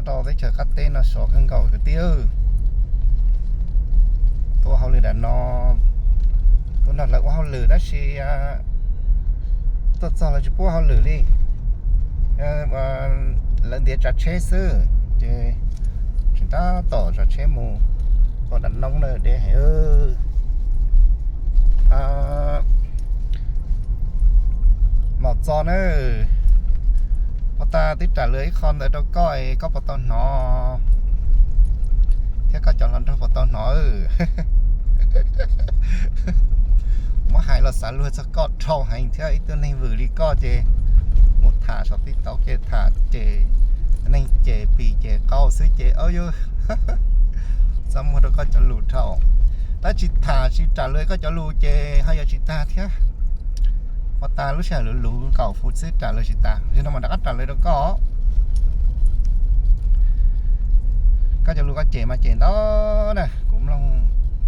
Rau teb chaws qab teb no sov kawg nkaus kwv tij. Tuaj hauj lwm nram no, tuaj nrog lawv ua hauj lwm tab sis tuaj txog lawv tsis pub hauj lwm li. Lawv ntiav tsav tsheb xwb ces tseem tab tom tsav tsheb mus ua nram noob na, deb heev. Mom Txos na, puag ta twb ram lawv ib qho ntawd rau koj es koj puas tau hnov thiab koj cov hluas nraug puas tau hnov? Muab hais los xav luag txog koj dhau heev thiab ib tug neeg vwm li koj ces mus tham saum TikTok ces tham ces neeg ces pim ces qau xwb ces ua yuav txaj muag rau koj cov lus dhau. Tab tsis tham tsis ram lawv koj cov lus ces ho yuav tsis tag thiab. Puag ta lub sij hawm luv luv nkaum fuv xwb ram lawv tsis tas, yog no mas rov qab ram lawv rau koj. Koj cov lus koj cem mas cem ntau na, kuv mloog,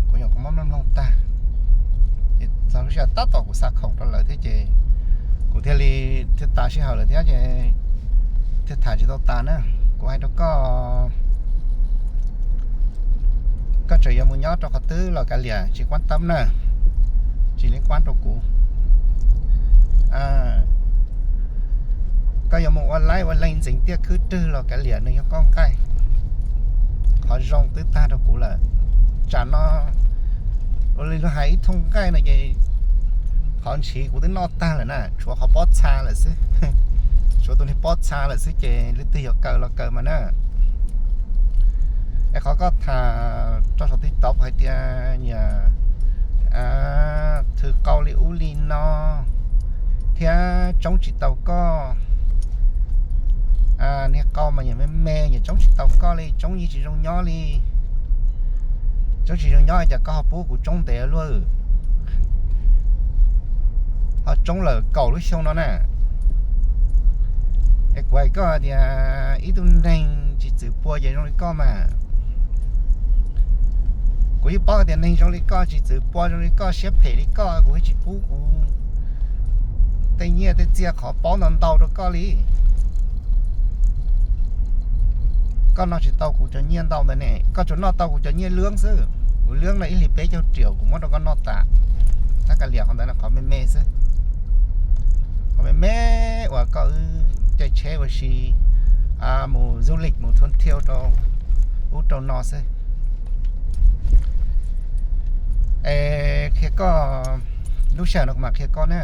kuv nyuam qhuav muab mloog mloog tag. Ces txog lub sij hawm tab tom kuv xa khoom rau lawv thiab ces kuv thiaj li, thiaj tas sij hawm lawm thiab ces thiaj tham tsis tau tas na. Kuv hais rau koj, koj tseem yuav mus nyob rau qhov twg los kav liam, tsis kuab tab na, tsis li kuab rau kuv. Koj yuav mus ua laib ua leej ntxeev tiaj khwb rwg los kav liam, nws yog koj nqaij. Qhov zoo twb tag rau kuv lawm. Tsam no ua li luag hais ib thooj nqaij no ces qhov ntshiv kuv twb noj tag lawm na, tshuav qhov pob txha lawm xwb. Tshuav tus niag pob txha lawm xwb ces leej twg yuav kaw los kaw mas na. Es qhov koj tham rau saum TikTok hais tias nyias thw qau li ub li no thiab tsoob tsis tau koj, niag qau mas nyias me me, nyias tsoob tsis tau koj li, tsoob yeej tsis zoo nyob li. Tsoob tsis zoo nyob cas koj ho pub kuv tsoob ntev luaj, ho tsoob lawm kaum lub xyoo no na. Es kuv hais koj tias ib tug neeg tsis txwm pua ces zoo li koj mas. Kuv yeej paub tias neeg zoo li koj tsis txwm pua zoo li koj, siab phem li koj, kuv yeej tsis pub kuv tej nyiaj tej txiaj qhov paub ntau ntau rau koj li. Koj noj tsis tau kuv cov nyiaj ntau ntawd ne, koj tsuas noj tau kuv cov nyiaj lwb xwb. Kuv lwb no ib hlis peb caug riam kuv muab rau koj noj tas. Tab kav liam qhov ntawd qhov me me xwb. Qhov me me uas koj wb caij tsheb ua si mus du lịch mus thua thiau rau ub rau no xwb. Es qhia koj, lub sij hawm no kuv mam qhia koj na.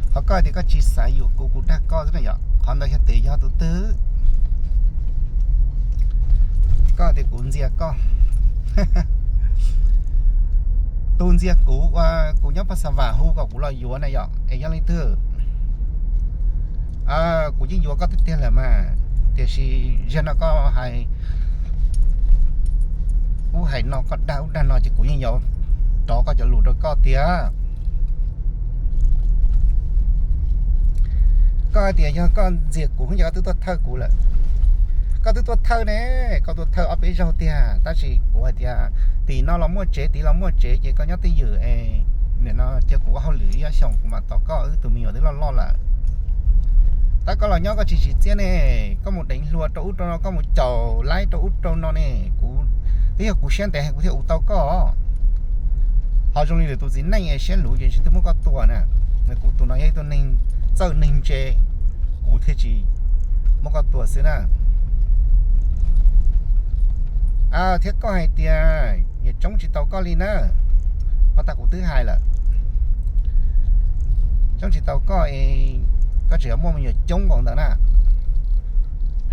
Qhov koj tias koj tsis xav yuav kuv, kuv dag koj xwb na yom, qhov ntawd yog tias yog tus twg? Koj tias kuv ntxias koj. Tus ntxias kuv ua kuv nyob Paj Xa Vam hu kom kuv los yuav na yom, es yog leej twg? Kuv yeej yuav koj tiag tiag lawm mas, tiam sis zaum no koj hais ub hais no, koj dag ub dag no ces kuv yeej yuav rov koj cov lus rau koj tiag. Koj hais tias yog koj ntxias kuv, yog koj twb tuaj thawj kuv lawm. Koj twb tuaj thawj ne, koj tuaj thawj ob peb zaug tiag, tab sis kuv hais tias tim no los muaj tsev, tid los muaj tsev, ces koj nyob twj ywm es nim no cia kuv ua hauj lwm ib ob xyoos kuv mam tos koj, wb tus me nyuam twb loj loj lawm. Tab koj los nyob koj tsis tsim txiaj ne, koj mus deev hluas rau ub rau no, koj mus caum laib rau ub rau no ne, kuv twb yog kuv siab ntev heev kuv thiaj ua tau koj. Ho zoo li lwm tus txiv neej es siab luv ces ntshe twb muab koj tua na. Kuv tus no yog ib tug neeg txawj neeg ntse, kuv thiaj tsis muab koj tua xwb na. Thiab koj hais tias nyias tsoob tsis tau koj li na, ua tas kuv twb hais lawm, tsoob tsis tau koj, koj tseem yuav muaj me nyuam coob npaum ntawd na.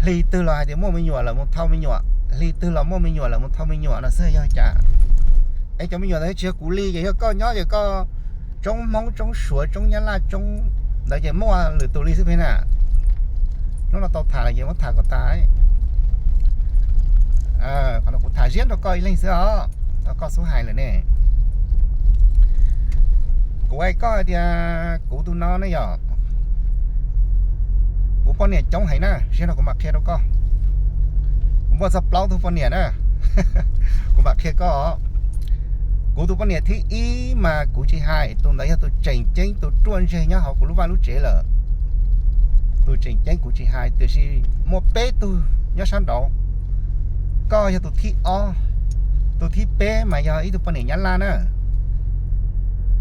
Hli twg los hais tias muaj me nyuam lawm mus thau me nyuam, hli twg los muaj me nyuam lawm mus thau me nyuam no xwb yog cas? Es cov me nyuam ntawd tsis yog kuv li, ces yog koj nyob ces koj tsoob Hmoob tsoob Suav tsoob Nyab Laj tsoob ntawd ces muaj lwm tus li xwb peb na. Hnub no tau tham lawm ces muab tham kom tas. Qhov no kuv tham ziab rau koj ib leeg xwb os, koj xub hais lawm ne. Kuv hais koj hais tias kuv tus no ne yom, kuv poj niam coob heev na, sij hawm no kuv mam qhia rau koj. Kuv muaj txog plaub tug poj niam na, kuv mam qhia koj. Kuv tus poj niam thib ib mas kuv tsis hais, tus ntawd yog tus tseem ceeb tus ruaj ntseg nyob hauv kuv lub vaj lub tsev lawm. Tus tseem ceeb kuv tsis hais, tiam sis muaj peb tug nyob sab nraud. Koj yog tus thib ob, tus thib peb mas yog ib tug poj niam Nyab Laj na.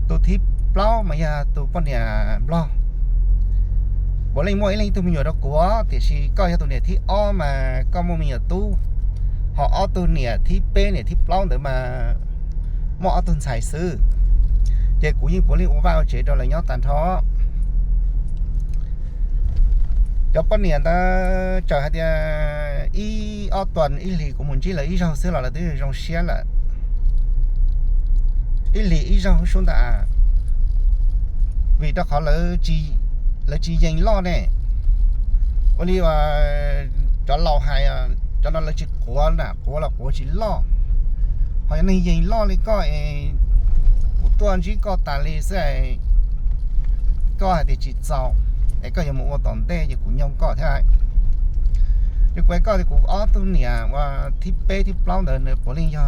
Tus thib plaub mas yog tus poj niam Nplog. Puav leej muaj ib leeg ib tug me nyuam rau kuv, tiam sis koj yog tus niam thib ob mas koj muaj me nyuam tub, ho ob tug niam thib peb niam thib plaub ntawd mas muaj ob tug ntxhais xwb. Ces kuv yeej puav leej ua vaj ua tsev rau lawv nyob tag nrho. Cov poj niam ntawd txawm hais tias ib ob tuas ib hlis kuv mus ntsib lawv ib zaug xwb los lawv twb zoo siab lawm. Ib hlis ib zaug sub ntag. Vim rau qhov lawv tsis yees loj ne. Ua li cov laus hais, cov no lawv tsis quav na, quav los quav tsis loj. Ho yog neeg yees loj li koj es kuv tuaj ntsib koj tas li xwb, koj hais tias tsis txaus, es koj yuav mus ua tom ntej ces kuv nyoo koj thiab. Ces kuv hais koj tias kuv ob tug niam uas thib peb thib plaub ntawd nws puav leej yog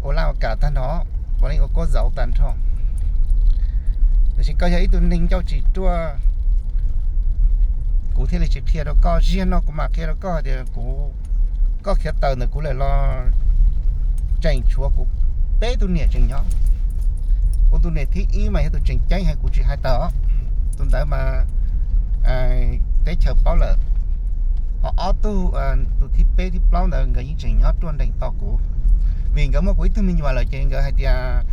ua laj ua kam tag nrho, puav leej ua kuab zauv tag nrho. Tiam sis koj yog ib tug neeg ncauj tsis ruaj, kuv thiaj li tsis qhia rau koj. Ziag no kuv mam qhia rau koj tias kuv, koj khiav tawm ntawm kuv lawm los tseem tshuav kuv peb tug niam tseem nyob. Kuv tus niam thib ib mas yog tus tseem ceeb heev kuv tsis hais tawm, tus ntawd mas teb chaws paub lawm. Ho ob tug, tus thib peb thib plaub ntawd nkawd yeej tseem nyob ruaj nrees tos kuv, vim nkawd muaj kuv ib tug me nyuam lawm ces nkawd hais tias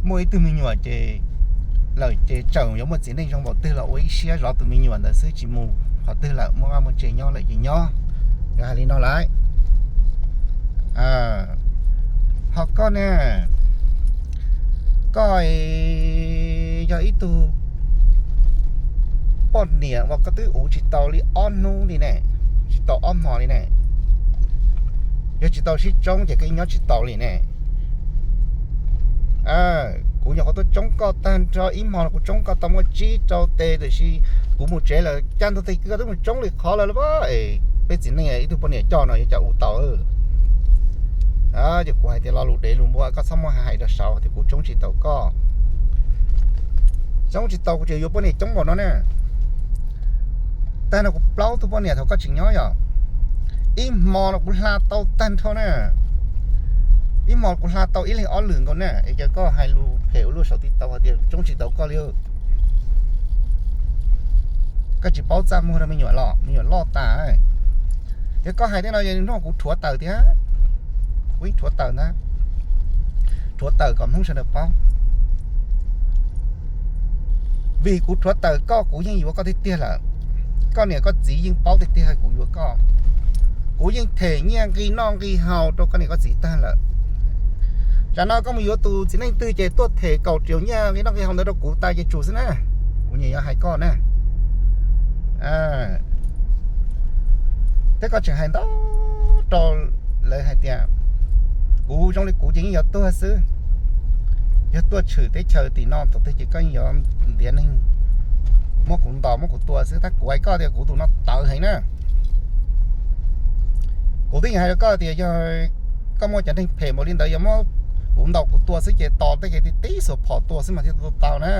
muaj ib tug me nyuam ces lawm ces tseem yuav muaj txiv neej zoo npaum twg los ua ib siab zov tus me nyuam ntawd xwb, tsis mus qhov twg lawm, muaj vaj muaj tsev nyob lawm ces nyob. Nkawd hais li no lawm. Ho koj ne, koj yog ib tug poj niam uas koj twb uv tsis tau li ob hnub li ne, tsis tau ob hmo li ne. Yog tsis tau sib tsoob ces koj yeej nyob tsis tau li ne. Kuv nyuam qhuav tuaj tsoob koj tag nrho, ib hmo no kuv tsoob koj tau muaj tsib rau tes, tiam sis kuv mus tsev lawm, cas ntug tes koj twb mus tsoob li qhov lawm los es peb txiv neej ib tug poj niam coj no yuav cas ua tau. Ces kuv hais tias lo lus dev lus npua koj txhob muab hais rau saud tias kuv tsoob tsis tau koj. Tsoob tsis tau kuv tseem yuav poj niam coob npaum no na. Tag no kuv plaub tug poj niam thaum koj tseem nyob yom, ib hmo no kuv hla tau tag nrho na. Ib hmo kuv hla tau ib leeg ob lwm nkaus na, es cas koj hais lus phem ua luaj saum TikTok hais tias tsoob tsis tau koj li. Koj tsis paub txaj muag rau me nyuam los me nyuam loj tas. Yog koj hais tej no es nws nrog kuv rhuav taws thiab. Kuv yeej rhuav taws ntag, rhuav taws kom Hmoob sawv daws paub. Vim kuv rhuav taws koj kuv yeej yuav koj tiag tiag lawm. Koj niam koj txiv yeej paub tiag tiag kuv yuav koj. Kuv yeej them nyiaj nqi noj nqi haus rau koj niam koj txiv tag lawm. Tsam no koj mus yuav tus txiv neej twg ces tuaj them kaum triệu nyiaj nqi noj nqi haus ntawd rau kuv tas ces tsum xwb na. Kuv nyiam yuav hais koj na. Thiab koj tseem hais ntau rau lawv hais tias kuv zoo li kuv ces yeej yuav tuag xwb. Yog tuaj tshwm teb chaws tim no thaum twg ces koj yeej yuav ntiav neeg muab kuv ntaus muab kuv tua xwb. Tab kuv hais koj tias kuv tus no tawv heev na. Kuv twb yeej hais rau koj tias yog koj muaj cov neeg phem npaum li ntawd yuav muab kuv ntaus kuv tua xwb ces tos tej kev tib tib xuas phom tua xwb mas thiaj tua tau na.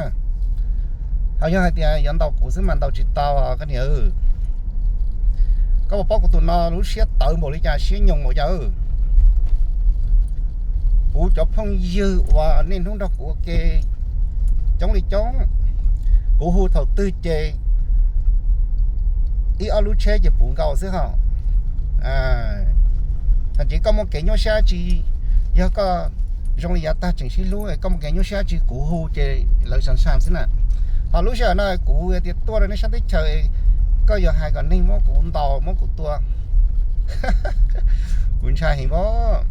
Ho yog hais tias yuav ntaus kuv xwb mas ntaus tsis tau koj niam. Koj puas paub kuv tus no lub siab tawv npaum li cas, siab nyoos npaum cas? Kuv cov phooj ywg uas niaj hnub nrog kuv ua ke coob li coob, kuv hu thaum twg ces ib ob lub tsheb ces puv nkaus xwb ho. Thaum ntxiv koj muaj kev nyuaj siab tsi, yog koj zoo li yav tag tseem sib hlub, koj muaj kev nyuaj siab tsi kuv hu ces lawv sas sas xwb na. Ho lub sij hawm no kuv tias tuaj rau nej sab teb chaws, koj yuav hais kom neeg muab kuv ntaus muab kuv tua. Kuv ntshai heev os.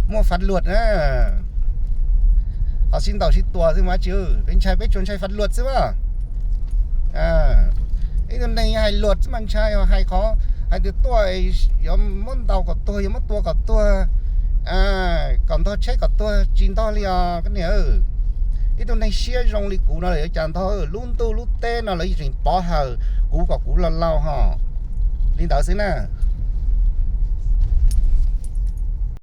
Muaj pháp luật na, ho sib ntaus sib tua xwb mas tsis, peb ntshai peb tsuas ntshai pháp luật xwb as. Ib tug neeg hais luật xwb mas ntshai, hais qhov hais tias tuaj yuav muab ntaus kom tuag, yuav muab tua kom tuag, kom ntog tsheb kom tuag tsis ntog li os koj niam. Ib tug neeg siab zoo li kuv no lawm yuav cas ntog, lub ntuj lub teb no lawv yeej tseem pov hawm kuv kom kuv laus laus ho. Li ntawd xwb na.